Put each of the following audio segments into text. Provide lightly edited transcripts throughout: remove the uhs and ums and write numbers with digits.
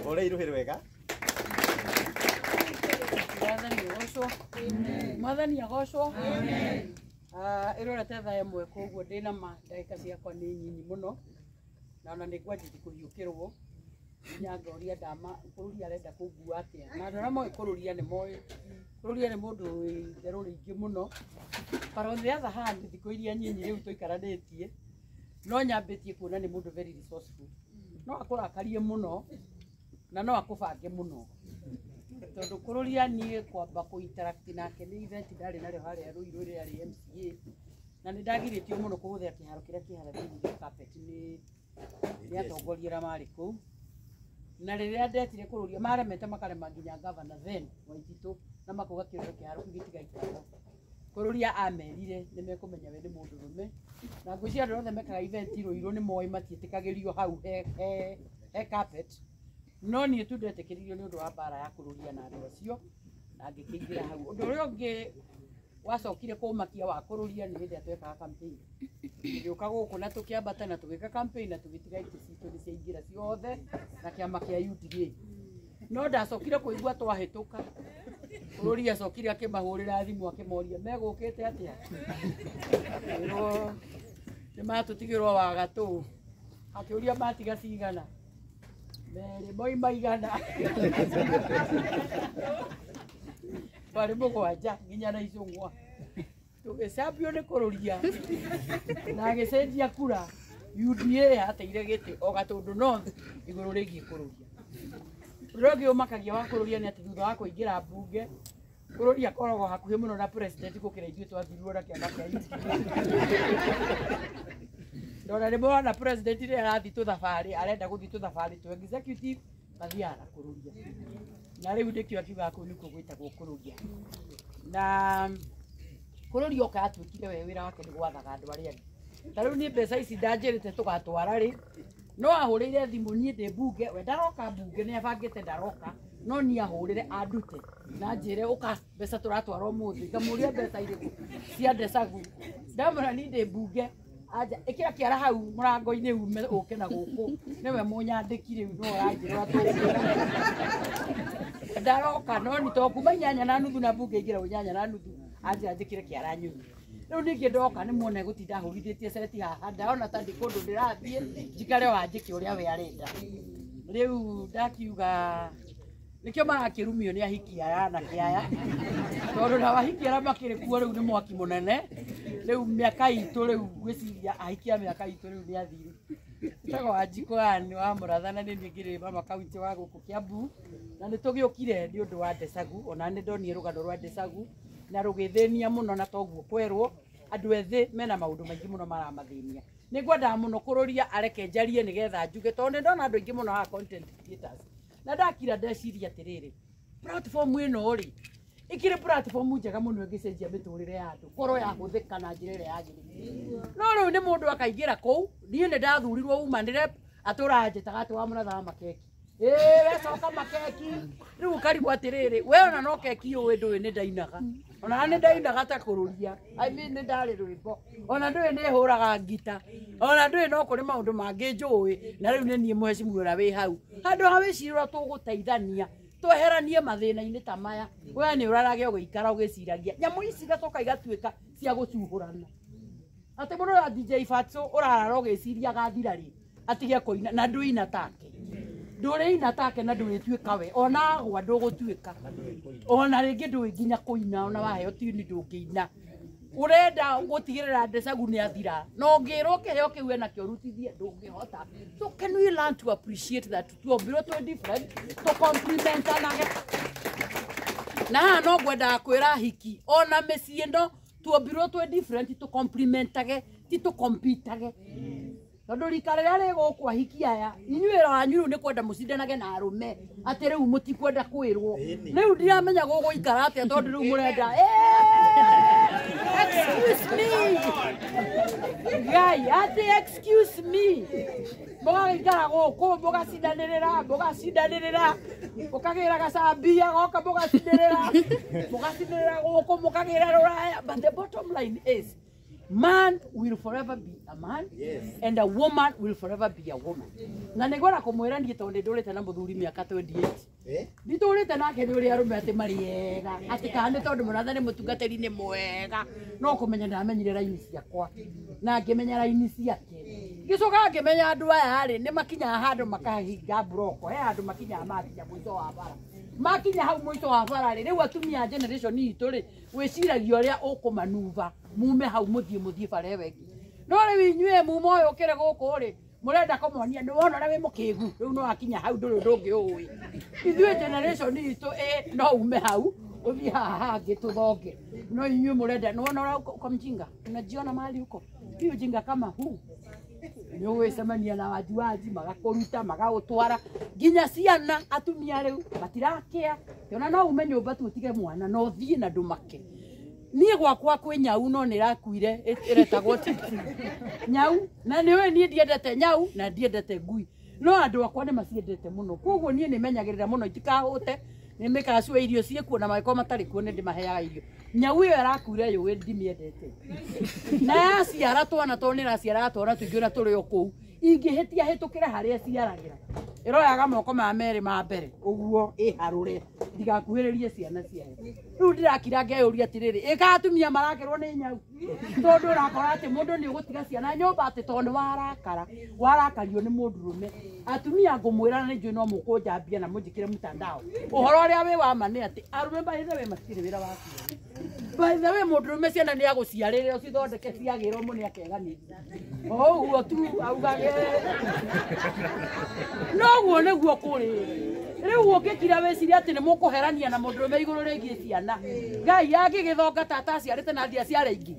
Tũhũrei rũhĩ rwega. Mwathani agocwo. Mwathani agocwo. Amen. Ĩrorete thaa 1 koguo ndĩna ma ndagĩka ciakwa nĩ nyinyi mũno na ona nĩ ngwanjĩtie kũhiũkĩrwo nginya ngoria ndama kũrũria arenda kũngua atĩa na andũ arĩa moĩ kũrũria nĩ moĩ kũrũria nĩ mũndũ wĩ itherũ rĩingĩ mũno. But on the other hand, thikũ iria nyinyi rĩu tũikaranĩtie no nyambĩtie kuona nĩ mũndũ very resourceful, no akũrakarie mũno na no akũbange mũno tondũ kũrũria niĩ kwamba kũ interact nake nĩ event ndarĩ narĩo harĩa Ruiru rĩrĩa arĩ MCA na nĩ ndagirĩtio mũno kũhũthĩra kĩharo kĩrĩa kĩ harĩa thĩinĩ gĩa carpet nĩ atongoria arĩa marĩ kũu na rĩrĩa ndetire kũrũria maremete makarema nginya governor then Waititũ na makauga kĩũndũ kĩharo kĩu gĩtigaikarwo. Kũrũria amerire nĩ mekũmenya we nĩ mũndũrũme na ngwĩciria andũ othe mekaga event Ruiru nĩ moĩ matiĩtĩkagĩrio hau he carpet no niĩ tu ndetĩkĩririo nĩ ũndũ wa mbara ya kũrũria na andũ acio na ngĩkĩingĩra hau. Ũndũ ũrĩa ũngĩ wacokire kũmakia wa kũrũria nĩ hĩndĩ ĩrĩa twekaga campaign tũgĩũka gũkũ na tũkĩambata na tũgĩka campaign na tũgĩtiga itĩ citũ nĩ ciaingĩra ciothe na kĩama kĩa UDA no ndacokire kũigua twahĩtũka bũrũri acokire akĩmahũrĩra thimũ akĩmoria megũkĩte atĩa akĩrwo nĩ matũtigĩrwo wagatũ akĩũria matiga cigana merĩ moima igana twarĩ mũgwanja nginya na icũng'wa tũgĩcambio nĩ kũrũria na agĩcenjia kura UDA yateire gĩtĩ o Gatũndũ North igũrũ rĩgiĩ kũrũria. Ũndũ ũngĩ ũmakagia wa kũrũria nĩ atĩ thutha wa kũingĩra mbunge kũrũria akoragwo hakuhĩ mũno na president gũkĩra ithuĩ twathurirwo na kĩama kĩa UDA. Ndona nĩ mũrona president rĩrĩa arathiĩ tũthabarĩ arenda gũthiĩ tũthabarĩ tũ executive mathiaga na kũrũria na rĩu nĩkĩo akiugaga kũu nĩkuo gwĩtagwo kũrũria na kũrũria oka atuĩkire we wĩra wake nĩ gwathaga andũ arĩa angĩ. Ta rĩu niĩ mbeca ici ndanjĩrĩte tũgatwara rĩ no ahũrĩire thimũ niĩ ndĩ mbunge we ndaroka mbunge nĩ abangĩte ndaroka no niĩ ahũrĩre andute na njĩre ũka mbeca tũratwara ũmũthĩ ngamũria mbeca irĩkũ cia Ndecagu ndamwĩra niĩ ndĩ mbunge anja ĩkĩra kĩara hau mũrango-inĩ ume ũke na gũkũ nĩwe mũnyandĩki rĩu no ũranjĩra tũgwĩra ndaroka no nĩ to kuma 8:30 na mbunge ingĩra 8:30 anjĩra njĩkĩre kĩara nyume rĩu ningĩ ndoka nĩ muone gũtinda hũrithĩtie ceti haha ndaona ta ndĩ kũndũ ndĩrathiĩ njikare wanjĩke ũrĩa we arenda rĩu ndakiuga nĩkĩo marakĩrumio nĩ ahiki aya anake aya tondũ nao ahiki arĩa makĩrĩ kuo rĩu nĩ mwaki mũnene rĩu mĩaka itũ rĩu ngwĩciria ahiki a mĩaka itũ rĩu nĩ athiru. Njĩtagwo Wanjikũ Ann wa Mũratha na nĩ niĩ ngĩrĩ mama kaunti wa gũkũ Kiambu na nĩ tũgĩũkire nĩ ũndũ wa Ndecagu ona nĩ ndonire rũgano rwa Ndecagu na rũgĩthĩnia mũno na toguo kwerwo andũ ethĩ mena maũndũ maingĩ mũno maramathĩnia. Nĩ ngwendaga mũno kũrũria areke njarie nĩgetha njuge tondũ nĩ ndona andũ aingĩ mũno haha content creators na ndakira ndeciria atĩrĩrĩ platform ĩno rĩ ĩkĩrĩ platform njega mũno ĩngĩcenjia mĩtũrĩre ya andũ korwo yahũthĩka na njĩra ĩrĩa yagĩrĩire no rĩu nĩ mũndũ akaingĩra kũu niĩ nĩ ndathurirwo woman rep atũranjĩtaga atĩ wa Mũratha wa makeki ĩĩ we coka makeki rĩu ũkarigwo atĩrĩrĩ we ona no keki ũĩ ndũĩ nĩ ndainaga ona nĩ ndainaga ta kũrũria I mean nĩ ndarĩ rwĩmbo ona ndũĩ nĩ hũraga ngita ona ndũĩ no kũrĩ maũndũ mangĩ njũĩ na rĩu nĩ niĩ mũhecimu ũrĩa wĩ hau handũ ha wĩciria ũrĩa tũgũteithania tweheranie mathĩna-inĩ ta maya we nĩ ũrarage ũgĩikara ũgĩciragia nyamũ ici igacoka igatuĩka cia gũcuhũrana atĩ mũndũ ũrĩa DJ Fatso ũrarara ũgĩciria agathira rĩ atige kũina na ndũina take ndũrĩina take na ndũrĩtuĩka we ona agwa ndũgũtuĩka ona rĩngĩ ndũĩ nginya kũina ona waheo tini ndũngĩina ũrenda gũtigĩrĩra Ndecagu nĩ athira na ũngĩrwo kĩheo kĩu enakĩo ũrutithie ndũngĩhota. So can we learn to appreciate that tuombirwo twĩ different tũ-complementanage na haha no ngwendaga kwĩra hiki ona mĩciĩ ĩno tuombirwo twĩ different tũ-complementage ti tũ-competage tondũ rika rĩrĩa rĩ gũkũ ahiki aya inyuĩ wĩra wanyu rĩu nĩ kwenda mũcindanage na arũme atĩ rĩu mũtikwenda kwĩrwo rĩu ndiramenya gũgũikara atĩa tondũ rĩu mũrenda excuse me Ngai atĩ excuse me mũgagĩikara gũkũ mũgacindanĩrĩra mũgacindanĩrĩra mũkagĩra gacambia goka mũgacinĩrĩra mũgacinĩrĩra gũkũ mũkagĩra rũraya but the bottom line is Man will forever be a man. Yes. And a woman will forever be a woman. Na nĩ ngwenda kũmwĩra niĩ tondũ nĩ ndũrĩte na mũthuri mĩaka 28. Eh? Nditũrĩte nake nĩ ũrĩa arũme atĩ marĩ ega, atĩ kana nĩ tondũ mũratha nĩ mũtungatĩri nĩ mwega, no kũmenya ndamenyire raini ciakwa na ngĩmenya raini ciake. Ngĩcoka ngĩmenya andũ aya rĩ nĩ makinyaga handũ makahinga mburoko, he handũ makinyaga makinya mũico wa bara. Makinya hau mũico wa bara rĩ, rĩu atumia a generation itũ rĩ, wĩciragia ũrĩa ũkũmanuva mume hau mũthiĩ bara ĩyo ĩngĩ. No rĩu inyuĩ muma ũyũ ũkĩrĩ gũkũ rĩ, mũrenda kũmonia nĩ wona ũrĩa wĩ mũkĩgu, rĩu no wakinya hau ndũrĩ ũndũ ũngĩ ũĩ. Ithuĩ generation itũ ĩ no ume hau ũthiĩ haha hangĩ tũthonge. No inyuĩ mũrenda nĩ wona ũrĩa uko mjinga, unajiona mahali huko hii ujinga kama huu nĩ ũgwĩcemania na wajuaji magakũruta magagũtwara nginya ciana. Atumia rĩu matirakĩa ona no ume nyũmba tu ũtige mwana na ũthiĩ na ndũmake. Niĩ gwakwa kwĩ nyau no nĩ ĩrakuire, ĩretagwo titi nyau, na nĩ ũĩ niĩ ndiendete nyau na ndiendete ngui, no andũ akwa nĩ maciendete mũno, koguo niĩ nĩ menyagĩrĩra mũno itikahũte, nĩ mĩkaga irio ciĩkuo na mangĩkorwo matarĩ kuo nĩ ndĩmaheaga irio. Nyau ĩyo ĩrakuire yũĩ ndimĩendete, na yaciara twana tondũ nĩ ĩraciaraga twana tũingĩ ona tũrĩ o kũu, ingĩhĩtia hĩtũkĩre harĩa ĩciaragĩra ĩroyaga moko ma merĩ ma mbere ũguo ĩharũre ndigakuhĩrĩrie ciana ciayo. Rĩu ndĩrakira ngeyũria atĩrĩrĩ, ĩka atumia marakĩrwo nĩ nyau, tondũ ũrakora atĩ mũndũ nĩ ũgũtiga ciana nyũmba atĩ tondũ nĩ warakara, warakario nĩ mũndũrũme. Atumia ngũmwĩra na nĩ njũĩ no mũkũnjambia na mũnjĩkĩre mtandao, ũhoro ũrĩa wĩ wa ma nĩ atĩ arũme by the way matirĩ wĩra wa ciana. By the way mũndũrũme ciana nĩ agũciarĩre ũcithondeke ciagĩrwo mũno nĩ akeganĩria o ũguo tu augage noguo nĩguo kũrĩ. Rĩu ũngĩkira wĩcirie atĩ nĩ mũkũherania na mũndũrũme igũrũ rĩgiĩ ciana, Ngai angĩgĩthonga tata aciarĩte na athiĩ aciare ingĩ,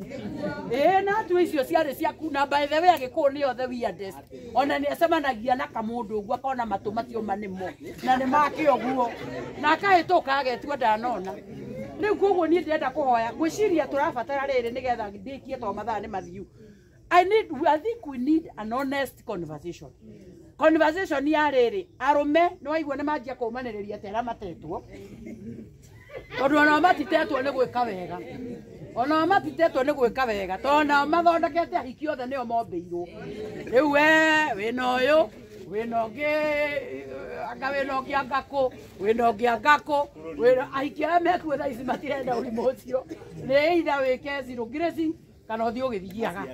ĩĩ na atue icio ciarĩ ciaku. Na by the way agĩkũyũ nĩo the weirdest, ona nĩ acemanagia na kamũndũ ũguo akona matũ macio ma nĩmo na nĩ make ũguo na akahĩtũka agetua ndanona. Rĩu koguo niĩ ndĩrenda kũhoya ngwĩciria tũrabatara rĩrĩ nĩgetha ndĩkie tondũ mathaa nĩ mathiu. I think we need an honest conversation. Conversation ya rĩrĩ, arũme nĩ waigua nĩ manjia kũmanĩrĩria atĩ arĩa matetwo, tondũ onao matitetwo nĩ gwĩka wega, onao matitetwo nĩ gwĩka wega, tondũ onao mathondekete ahiki othe nĩo mombĩirwo. Rĩu we wĩna ũyũ, wĩna ũngĩ anga wĩna ũngĩ anga kũ, wĩna ũngĩ anga kũ, wĩna ahiki arĩa mekuo thaa ici matirenda ũrimũ ũcio, nĩ either wĩke zero grazing kana ũthiĩ ũgĩthiaga.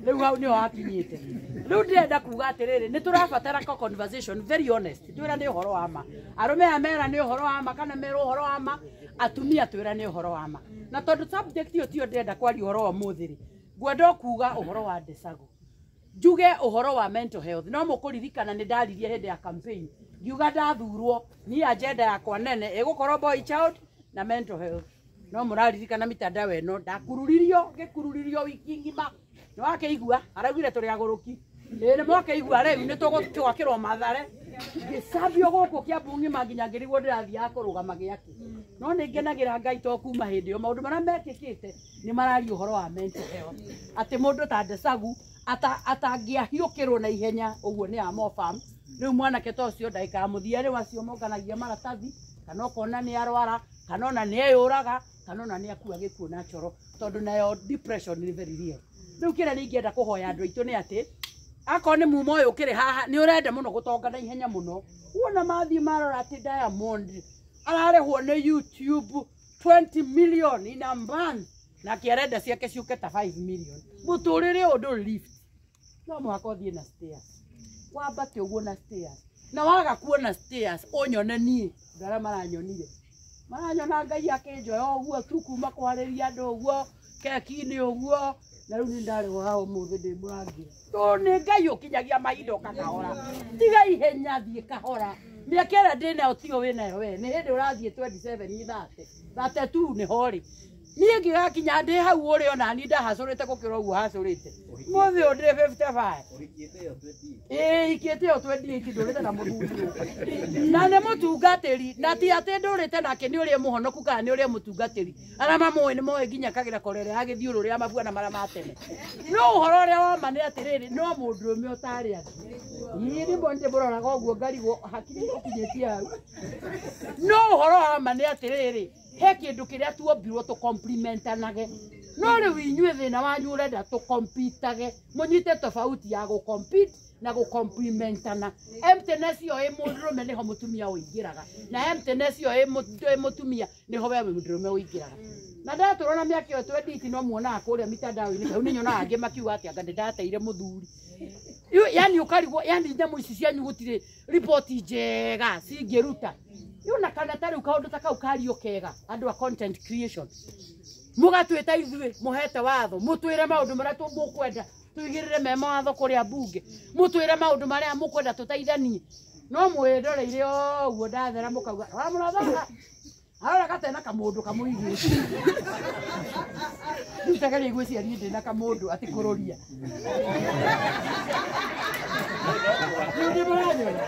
Rĩu hau nĩho hakinyĩte. Rĩu ndĩrenda kuga atĩrĩrĩ, nĩ tũrabatara conversation very honest, twĩra nĩ ũhoro wa ma, arũme aya mera nĩ ũhoro wa ma kana merwo ũhoro wa ma, atumia twĩra nĩ ũhoro wa ma. Na tondũ subject ĩyo tiyo ndĩrenda kwaria ũhoro wa ũmũthĩ rĩ, ngwenda kuga ũhoro wa ndecago, njuge ũhoro wa mental health. No mũkũririkana nĩ ndaririe hĩndĩ ya campaign ngiuga ndathurwo niĩ agenda yakwa nene ĩgũkorwo boy child na mental health. No mũraririkana mitandao ĩno ndakururirio ngĩkururirio wiki ng'ima, nĩ wakĩigua araugire tũrĩ agũrũki, ĩĩ nĩ mwakĩigua rĩu nĩ tũgwakĩrwo Mathare, ngĩcambio gũkũ Kĩambu ng'ima nginya ngĩrigwo ndĩrathiaga kũrũgama gĩakĩ. No nĩ ngenagĩra Ngai to kuma hĩndĩ ĩyo maũndũ marĩa mekĩkĩte nĩ mararia ũhoro wa mental health, atĩ mũndũ ta ndecagu atangĩahiũkĩrwo na ihenya ũguo nĩ amofam. Rĩu mwanake ta ũcio ndagĩka ya mũthia rĩu acio monganagia maratathi, kana ũkona nĩ arwara, kana ona nĩ eyũraga, kana ona nĩ akua gĩkuũ natural, tondũ nayo depression nĩ very real. Rĩu kĩrĩa ningĩenda kũhoya andũ aitũ nĩ atĩ akorwo nĩ muma ũyũ ũkĩrĩ haha nĩ ũrenda mũno gũtonga na ihenya mũno, wona mathiĩ marora atĩ Diamond ararĩhwo nĩ YouTube 20 million in a month nake arenda ciake ciũke ta 5 million, mũtũrĩre ũyũ ndũrĩ lift, no mũhaka ũthiĩ na stairs, wambate ũguo na stairs, na waga kuona stairs ũnyone niĩ andũ arĩa maranyonire maranyona Ngai akĩnjoya ũguo tu kuma kwarĩria andũ ũguo keki-inĩ ũguo, na rĩu nĩ ndarĩhwo haha ũmũthĩ ndĩ mũrangĩre, tondũ nĩ Ngai ũkinyagia mahinda ũka kahora, tiga ihenya thiĩ kahora. Mĩaka ĩrĩa ndĩnayo tiyo wĩnayo we, nĩ hĩndĩ ũrathiĩ 27 30 32 nĩho rĩ. Niĩ ngĩgakinya ndĩ hau ũrĩ ona niĩ ndahacũrĩte gũkĩra ũguo hacũrĩte, mũthĩ ũyũ ndĩ 55. Ĩĩ ikĩte ĩyo 28 ndũrĩte na mũthuri ũyũ na nĩ mũtungatĩri, na ti atĩ ndũrĩte nake nĩ ũrĩa mũhonoku kana nĩ ũrĩa mũtungatĩri, arĩa mamũĩ nĩ moĩ nginya kagĩra korere agĩthiũrũrĩra mabuana marĩa ma tene. No ũhoro ũrĩa wa ma nĩ atĩrĩrĩ, no mũndũrũme ũtarĩ angĩ, niĩ rĩmwe nĩndĩmũroraga ũguo ngarigwo hakiri ũkinyĩtie hau. No ũhoro wa ma nĩ atĩrĩrĩ, he kĩndũ kĩrĩa tuombirwo tũcomplimentanage. No rĩu inyuĩ thĩna wanyu ũrenda tũkompitage, mũnyite tofauti ya gũcompete na gũcomplimentana. Emptiness ĩyo ĩ mũndũrũme nĩho mũtumia ũingĩraga, na emptiness ĩyo ĩ mũtumia nĩho we mũndũrũme ũingĩraga. Na ndatũrwo na mĩaka ĩyo twenditi no muonaga kũrĩa mitandao-inĩ hau nĩ nyonaga angĩ makiuga atĩ anga nĩndateire mũthuri. Yani ũkarigwo, yani nyamũ ici cianyu gũtirĩ riboti njega cingĩruta. Yona kana ta rĩu kaũndũ ta kau kario kega andũ a content creation mũgatwĩta ithuĩ mũhete watho, mũtwĩre maũndũ marĩa mũkwenda tũigĩrĩre me mawatho kũrĩa mbunge, mũtwĩre maũndũ marĩa mũkwenda tũteithanie. No mwĩroreire ũguo ndathera mũkauga rora mũrathaga arora gatena kamũndũ kamũigĩte. Rĩu tageria gwĩciria niĩ ndĩna kamũndũ atĩ kũrũria. Rĩu nĩ mũranyona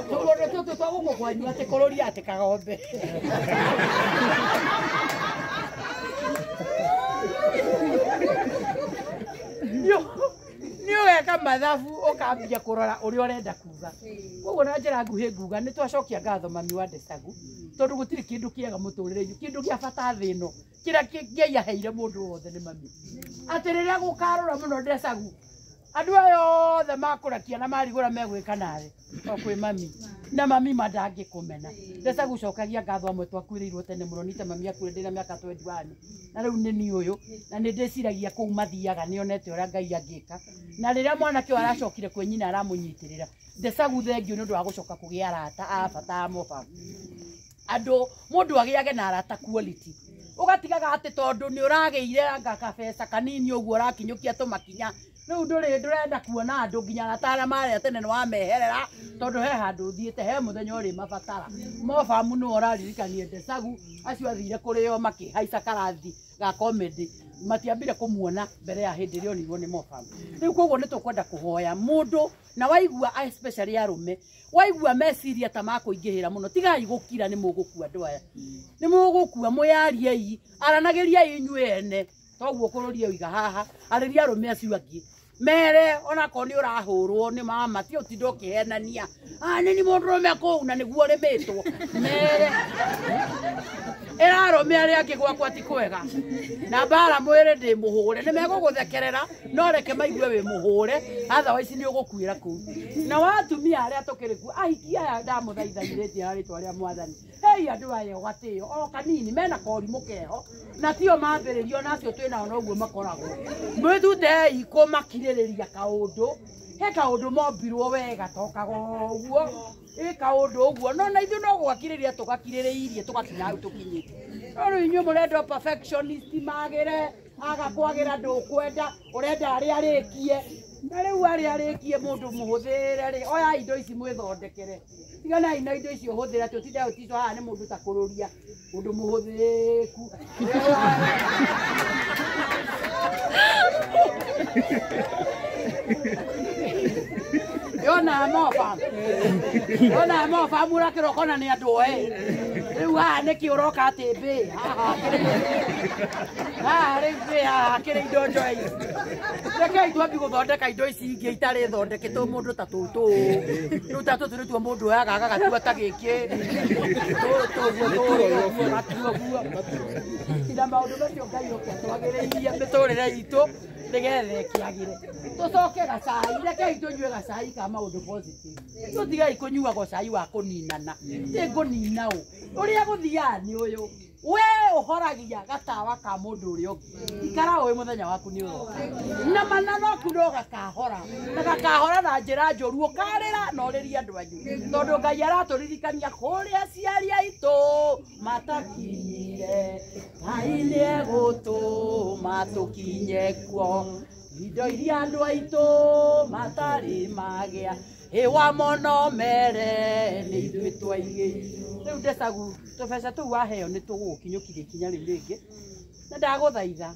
tũmũndũ tũtũ twa gũkũ kwanyu atĩ kũrũria atĩ kagombe. Nĩ ũgeka mathabu ũkambia kũrora ũrĩa ũrenda kuga. Koguo na njĩra nguhĩ nguga nĩ twacokia ngatho mami wa Ndecagu, tondũ gũtirĩ kĩndũ kĩega mũtũrĩre-inĩ, kĩndũ gĩa bata thĩ ĩno kĩrĩa Ngai aheire mũndũ wothe nĩ mami. Atĩ rĩrĩa gũkarora mũno Ndecagu, andũ aya othe makũrakia na marigũra megwĩka nawe o kwĩ mami, na mami ma ndangĩkũmena. Ndecagu cokagia ngatho amwe twakuĩrĩirwo tene mũno, nĩ ta mami akuire ndĩna mĩaka 21 na rĩu nĩ niĩ ũyũ, na nĩ ndĩciragia kũu mathiaga nĩonete ũrĩa Ngai angĩka. Na rĩrĩa mwanake ũyũ aracokire kwĩ nyina aramũnyitĩrĩra, Ndecagu thengiũ nĩ ũndũ wa gũcoka kũgĩa arata a bata a moba. Andũ mũndũ agĩage na arata quality, ũgatigaga atĩ tondũ nĩ ũragĩire anga kabeca kanini ũguo ũrakinyũkia tũmakinya, rĩu ndũrĩ ndũrenda kuona andũ nginya arata arĩa marĩa tene nĩ wameherera, tondũ he handũ ũthiĩte, he mũthenya ũrĩ mabatara. Mobamu nĩwe ũraririkania Ndecagu, acio athire kũrĩo makĩhaica karathi ga comedy, matiambire kũmuona mbere ya hĩndĩ ĩrĩa onirwo nĩ mobamu. Rĩu koguo nĩ tũkwenda kũhoya mũndũ, na waigua especially arũme, waigua meciria ta makũingĩhĩra mũno, tigai gũkira, nĩ mũgũkua andũ aya, nĩ mũgũkua. Mwĩyariei, aranagĩriai inyuĩ ene, toguo kũrũria ũiga haha, arĩria arũme acio angĩ, mere onakorwo nĩ ũrahũrwo nĩ mama, ti ũtinda ũkĩhenania nĩ ni mũndũrũme kũu na nĩguo ũrĩmĩtwo. Mere ĩra arũme arĩa angĩ gwakwa ti kwega, na mbara mwĩrĩ ndĩ mũhũre, nĩ megũgũthekerera no reke maigue wĩ mũhũre, otherwise nĩ ũgũkuĩra kũu. Na watumia arĩa tũkĩrĩ kuo, ahiki aya ndamũthaithanĩrĩtie na rĩtwa rĩa Mwathani, hei andũ aya gatĩo o kanini mena korimũ keho, na tio mambĩrĩrio na acio twĩnao noguo makoragwo. Mwĩthutei kũmakirĩrĩria kaũndũ, he kaũndũ mombirwo wega tokaga ũguo, ĩ kaũndũ ũguo, no na ithuĩ no gwakirĩrĩria tũgakirĩrĩirie tũgakinya hau tũkinyĩte. No rĩu inyuĩ mũrenda perfectionist magĩre, aga kwagĩra ndũkwenda, ũrenda arĩa arĩkie, na rĩu arĩa arĩkie mũndũ mũhũthĩre rĩ, oya indo ici mwĩthondekere, tiganai na indo icio ũhũthĩre, tũtinde ũticwo haha nĩ mũndũ ta kũrũria, mũndũ mũhũthĩku. Yona moba, yona moba mũrakĩra ũkona nĩ andũ oe. Rĩu haha nĩkĩ ũroka atĩ mbĩ haha haha rĩu mbĩ haha kĩrĩ indo njoe ici. Rekei twambi gũthondeka indo ici ingĩ itarĩ thondeketwo mũndũ ta tũtũ. Rĩu ta tũtũ nĩtuo mũndũ oyaga agagatua ta gĩkĩ, tũtũ ũguo tũrĩa ũguo gatua ũguo. Na maũndũ macio Ngai oke atwagĩrĩirie mĩtũrĩre itũ nĩgetha ĩkĩagĩre. Tũcoke gacai, rekei tũnyue gacai ka maũndũ positive. Tũtigei kũnyuaga cai wa kũninana. Ti ngũnina ũ, ũrĩa gũthiaga nĩ ũyũ, we ũhoragia gatawa ka mũndũ ũrĩa ũngĩ, ikara ũĩ mũthenya waku nĩ ũroka, na mananoku no gakahora, na gakahora na njĩra njũru, ũkarĩra na ũrĩrie andũ anyu, tondũ Ngai aratũririkania kũrĩa aciari aitũ matakinyire, Ngai nĩegũtũma tũkinye kuo, indo iria andũ aitũ matarĩ magĩa, ĩwa mũno mere nĩ ithuĩ twaigĩire. Rĩu Ndecagu tũbeca tũu waheo nĩ tũgũgũkinyũkirie ikinya rĩu rĩngĩ, na ndagũthaitha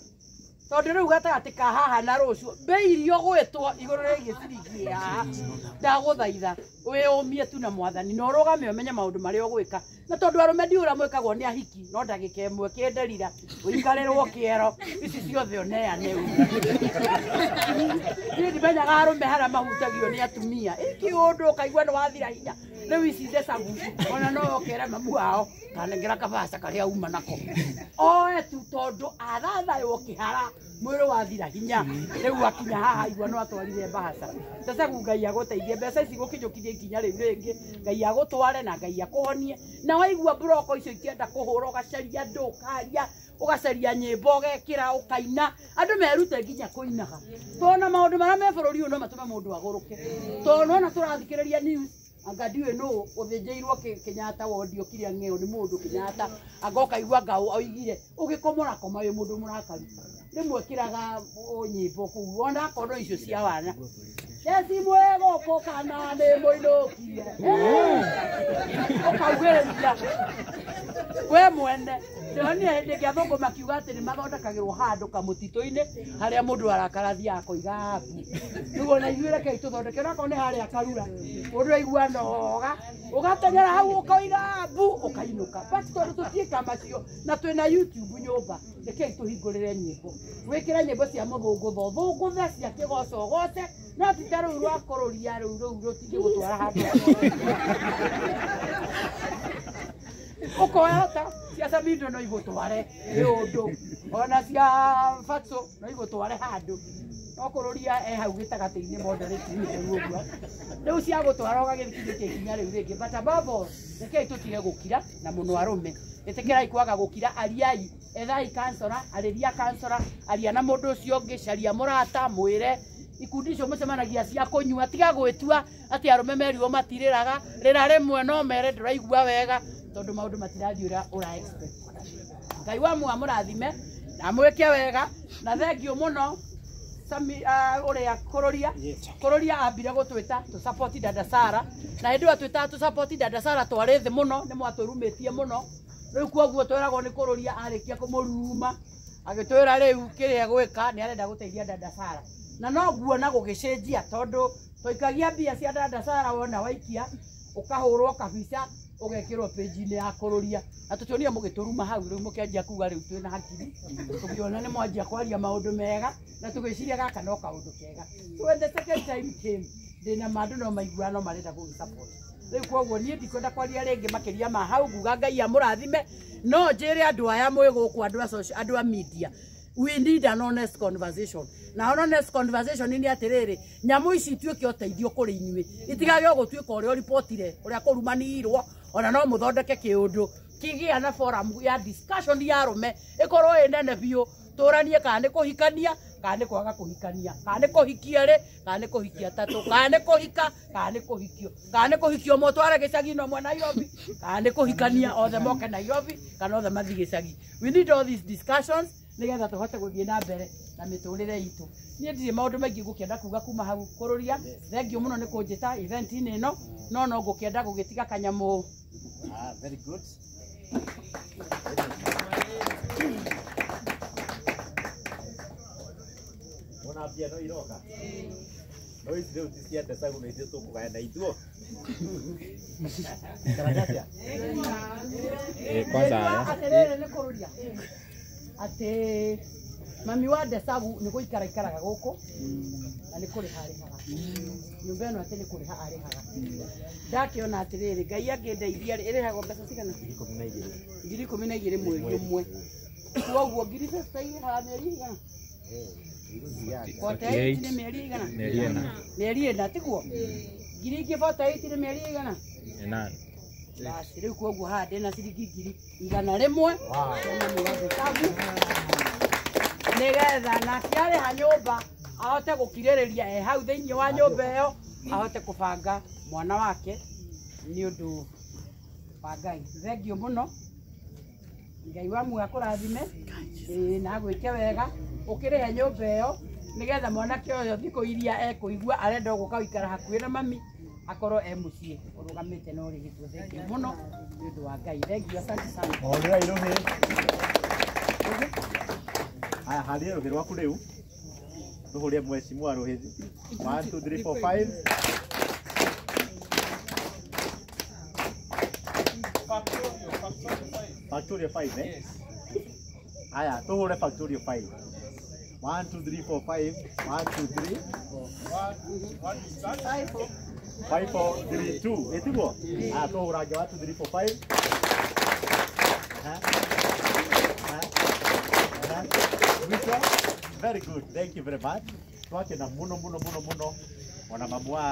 tondũ rĩu gatagatĩ ka haha na rũciũ mbei iria ũgwĩtwo igũrũ rĩgiĩ ciringi ĩ haha, ndagũthaitha wĩyũmie tu na Mwathani na ũrũgame ũmenye maũndũ marĩa ũgwĩka. Na tondũ arũme ndiũĩ ũrĩa mwĩkagwo nĩ ahiki, no ndagĩka ĩmwe kĩnderira ũikarĩrwo kĩero ici ciothe ũneane ũguo. Niĩ ndimenyaga arũme harĩa mahutagio nĩ atumia, ĩ kĩũndũ ũkaigua nĩ wathira hinya. Rĩu ici ndecagu ona no okere mamu wao kanengera kabaca karĩa uma nako oe tu tondũ athathaywo kĩhara mwĩrĩ wathira hinya rĩu akinya haha igua no atwarire mbahaca. Ndecagu Ngai agũteithie mbeca ici gũkinyũkithia ikinya rĩu rĩngĩ, Ngai agũtware na Ngai akũhonie. Na waigua mburoko icio ikĩenda kũhũra ũgacaria andũ ũkaria ũgacaria nyĩmbo ũgekĩra ũkaina andũ merute nginya kũinaga tondũ maũndũ marĩa me bũrũri ũyũ no matũme mũndũ agũrũke tondũ ona tũrathikĩrĩria news anga ndiũĩ nũ ũthĩnjĩirwo Kenyatta wondi okire ng'eo nĩ mũndũ Kenyatta anga ũkaigua anga oigire ũgĩkomora koma wĩ mũndũ mũrakaru rĩmwe kĩraga nyĩmbo kũu ona akorwo icio cia wana Jesi mwegũkũ kana nĩ mũinũkie ũkaugĩrĩria we mwene. Ndĩronire hĩndĩ ĩngĩ athũngũ makiuga atĩ nĩ mathondekagĩrwo handũ kamũtitũ-inĩ harĩa mũndũ arakara athiaga akoiga abu. Rĩu ona ithuĩ rekei tũthondeke onakorwo nĩ harĩa Karura mũndũ aigua noga ũgateng'era hau ũkoiga abu ũkainũka. But tondũ tũtiĩka macio na twĩna YouTube nyũmba rekei tũhingũrĩre nyĩmbo wĩkĩre nyĩmbo cia mũthũngũtho thũngũthe cia kĩgoco ũgoce no ti ta rũu rwa kũrũria rũu rũu rũtingĩgũtwara handũ ũkoya ta cia Samido no igũtware nĩ ũndũ ona cia Fatso no igũtware handũ no kũrũria e hau gĩtagatĩ-inĩ moderate-inĩ rĩu ũguo rĩu cia gũtwara ũgagĩkinyũkia ikinya rĩu rĩngĩ. But above all rekei tũtige gũkira na mũno arũme ĩtĩkĩrai kwaga gũkira ariai ethai kansora arĩria kansora aria na mũndũ ũcio ũngĩ caria mũrata mwĩre ikundi icio mũcemanagia cia kũnyua tiga gwĩtua atĩ arũme merirwo matirĩraga rĩra rĩmwe no mere ndũraigua wega tondũ maũndũ matirathiĩ ũrĩa ũra expect. Ngai wa muoyo amũrathime na amwĩke wega na thengiũ mũno Sami ũrĩa kũrũria kũrũria ambire gũtwĩta tũ support Dada Sara na hĩndĩ ĩyo twĩtaga tũ support Dada Sara twarĩ thĩ mũno nĩ mwatũrumĩtie mũno rĩu koguo tweragwo nĩ kũrũria arĩkia kũmũruma agĩtwĩra rĩu kĩrĩa egwĩka nĩ arenda gũteithia Dada Sara na no nguona gũgĩcenjia tondũ twaikagia mbia cia Dada Sara wona waikia ũkahũrwo kabica ũgekĩrwo page-inĩ ya kũrũria na tũtionire mũgĩtũruma hau rĩu mũkĩanjia kuga rĩu twĩna hakiri tũkĩona nĩ mwanjia kwaria maũndũ mega na tũgĩciria gaka no kaũndũ kega. So when the second time came ndĩna ma andũ no maiguaga no marenda gũgĩ support rĩu koguo niĩ ndikwenda kwaria rĩngĩ makĩria ma hau nguga Ngai amũrathime no njĩre andũ aya mwĩ gũkũ andũ a social andũ a media we need an honest conversation na honest conversation nĩ atĩrĩrĩ nyamũ ici ituĩke ũteithio kũrĩ inyuĩ itigage gũtuĩka ũrĩa ũripotire ũrĩa kũrumanirwo ona no mũthondeke kĩũndũ kĩgĩa na forum ya discussion ya arũme ĩkorwo ĩ nene biũ tũranie kana nĩ kũhikania kana nĩ kwaga kũhikania kana nĩ kũhikia rĩ kana nĩ kũhikia tatũ kana nĩ kũhika kana nĩ kũhikio kana nĩ kũhikio mũtware gĩcagi no mwe Nairobi kana nĩ kũhikania othe moke Nairobi kana othe mathiĩ gĩcagi. We need all these discussions nĩgetha tũhote gũthiĩ na mbere na mĩtũrĩre itũ. Niĩ ndirĩ maũndũ maingĩ ngũkĩenda kuga kuma hau kũrũria thengiũ mũno nĩ kũnjĩta event-inĩ ĩno no no ngũkĩenda gũgĩtiga kanyamũ. Very good. Wona mbia no iroka no ici rĩu ti cia Ndecagu nĩ ithuĩ tũkũgayana ithuo. Kwanza atĩrĩrĩ nĩ kũrũria atĩ mami wa Ndecagu nĩ gũikara ikaraga gũkũ na nĩ kũrĩha arĩhaga nyũmba ĩno atĩ nĩ kũrĩha arĩhaga ndakĩona atĩrĩrĩ Ngai angĩndeithia rĩ ĩrĩhagwo mbeca cigana 12,000 mweri ũmwe koguo 50,000 irĩhaga mĩeri ĩigana 48 nĩ mĩeri ĩigana mĩeri ĩna tiguo 48,000 nĩ mĩeri ĩigana ĩnana. Basi rĩu koguo haha ndĩna ciringi 100,000 cia mami wa Ndecagu nĩgetha nake arĩha nyũmba ahote gũkirĩrĩria e hau thĩinĩ wa nyũmba ĩyo ahote kũbanga mwana wake nĩ ũndũ wa Ngai. Thengiũ mũno Ngai wa muoyo akũrathime na agwĩke wega ũkĩrĩhe nyũmba ĩyo nĩgetha mwanake ũyũ thikũ iria ekũigua arenda gũka gũikara hakuhĩ na mami akorwo e mũciĩ ũrũgamĩte na ũrĩhĩtwo. Thengiũ mũno nĩ ũndũ wa Ngai. Thengiũ, asante sana. Hũrĩrai rũhĩ. Haya, harĩria rũhĩ rwaku rĩu tũhũrie mheshimiwa rũhĩ 1 2 3 4 5. Factorial 5 eh? Haya, tũhũre factorial 5. 1 2 3 4 5 1 2 3 5. 5 4 3 2. Ĩtiguo? Ah, tũhũrange 1 2 3 4 5. Ha? Ha? Ha? Mwisho? Very good. Thank you very much. Twakena muno muno muno muno. Ona mamu wa